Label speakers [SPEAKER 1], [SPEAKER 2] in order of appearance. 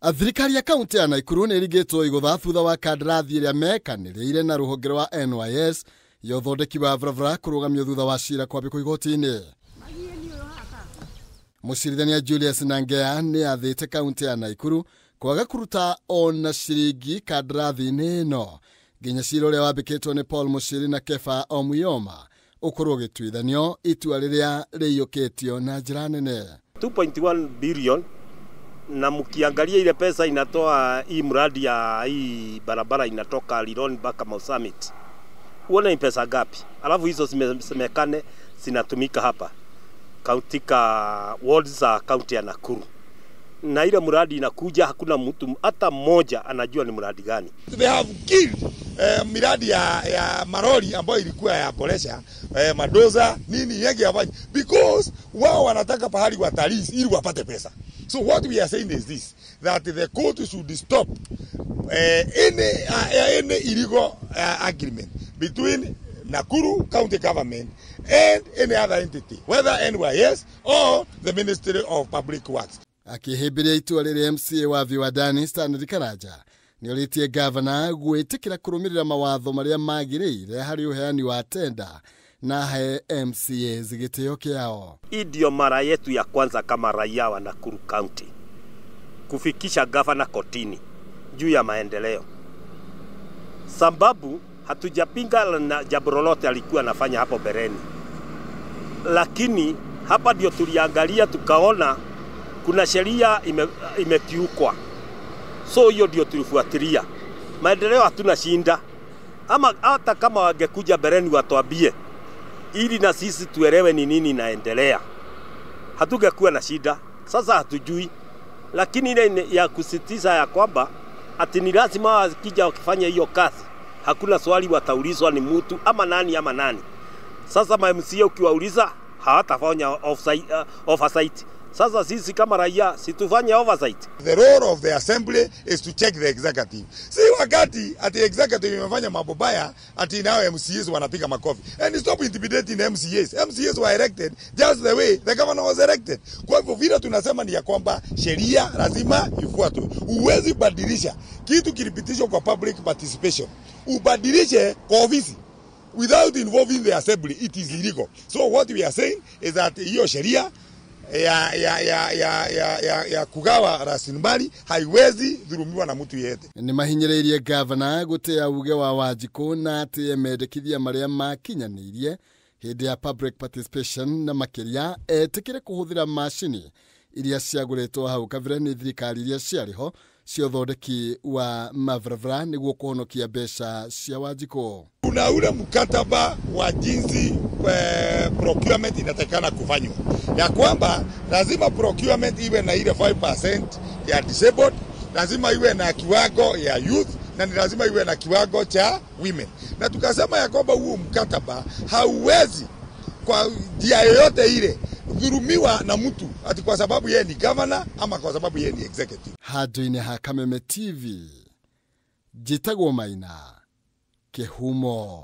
[SPEAKER 1] Thirikari ya kaunti ya Nakuru nĩ ĩringĩtwo igũtha thutha wa kandarathi ĩrĩa mekanĩrĩire na rũhonge rwa NYS ya ũthondeki wa barabara kũrũgamio thutha wa cira kwambĩkwo igoti-inĩ. Mũcirithania Julius Nangea nĩ athĩte kaunti ya Nakuru kwaga kũruta ona ciringi kandarathi-inĩ ĩno nginya cira ũrĩa wambĩkĩtwo nĩ Paul Muchiri na Kefa Omuyoma ũkorwo ũgĩtuithanio itua rĩrĩa rĩiyũkĩtio na njĩra nene.
[SPEAKER 2] 2.1 billion, na mkiangalia ile pesa inatoa hii mradi ya hii barabara inatoka Rironi mpaka Mau Summit, uone ni pesa gapi? Alafu hizo zimesemekane zinatumika hapa katika wards za kaunti ya Nakuru, na ile mradi inakuja hakuna mtu hata mmoja anajua ni mradi gani.
[SPEAKER 3] They have killed miradi ya maroli ambayo ilikuwa ya boresha madoza nini yenge yafanye, because wao wanataka pahali watalii ili wapate pesa. So what we are saying is this, that the court should stop any illegal agreement between Nakuru County Government and any other entity, whether NYS or the Ministry of Public Works.
[SPEAKER 1] Akĩhĩmbĩria itua rĩrĩa MCA wa Viwandani Stanley Karanja nĩorĩtie gavana gwĩtĩkĩra kũrũmĩrĩra mawatho marĩa magĩrĩire harĩ ũheani wa tenda na he MCAs gĩtĩo kĩao.
[SPEAKER 2] Hii ndio mara yetu ya kwanza kama raia wa Nakuru County kufikisha gavana kotini juu ya maendeleo, sababu hatujapinga na jambo lolote alikuwa anafanya hapo bereni, lakini hapa ndio tuliangalia tukaona kuna sheria imekiukwa, so hiyo ndio tulifuatilia. Maendeleo hatuna shinda, ama hata kama wangekuja bereni watuambie ili na sisi tuelewe ni nini inaendelea, hatungekuwa na shida. Sasa hatujui, lakini ile ya kusitiza ya kwamba ati ni lazima wakija wakifanya hiyo kazi, hakuna swali wataulizwa ni mtu ama nani ama nani. Sasa ma MCA ukiwauliza hawatafanya oversight. Sasa sisi kama raia situfanye oversight.
[SPEAKER 3] The role of the assembly is to check the executive. Si wakati ati executive imefanya mambo baya ati nao MCAs wanapiga makofi. And stop intimidating MCAs. MCAs were elected just the way the governor was elected. Kwa hivyo vile tunasema ni ya kwamba sheria lazima ifuatwe. Huwezi badilisha kitu kilipitishwa kwa public participation, ubadilishe kwa ofisi without involving the assembly, it is illegal. So what we are saying is that hiyo sheria ya kugawa rasilimali haiwezi dhulumiwa na mtu yeyote.
[SPEAKER 1] Nĩ mahinyĩrĩirie gavana gũtĩa uge wa Wanjikũ na atĩe mendekithia marĩa makinyanĩirie hĩndĩ ya public participation, na makĩria etĩkĩre kũhũthĩra macini iria ciagũrĩtwo hau kabere nĩ thirikari iria ciarĩ ho cia ũthondeki wa mabarabara nĩguo kũhonokia mbeca cia Wanjikũ.
[SPEAKER 3] Kuna ule mkataba wa jinsi procurement inatakikana kufanywa, ya kwamba lazima procurement iwe na ile 5% ya disabled, lazima iwe na kiwango ya youth, na ni lazima iwe na kiwango cha women. Na tukasema ya kwamba huo mkataba hauwezi kwa njia yoyote ile dhulumiwa na mtu ati kwa sababu yeye ni governor ama kwa sababu yeye ni executive.
[SPEAKER 1] Handũ-inĩ ha Kameme TV, njĩtagwo Maina Kĩhumo.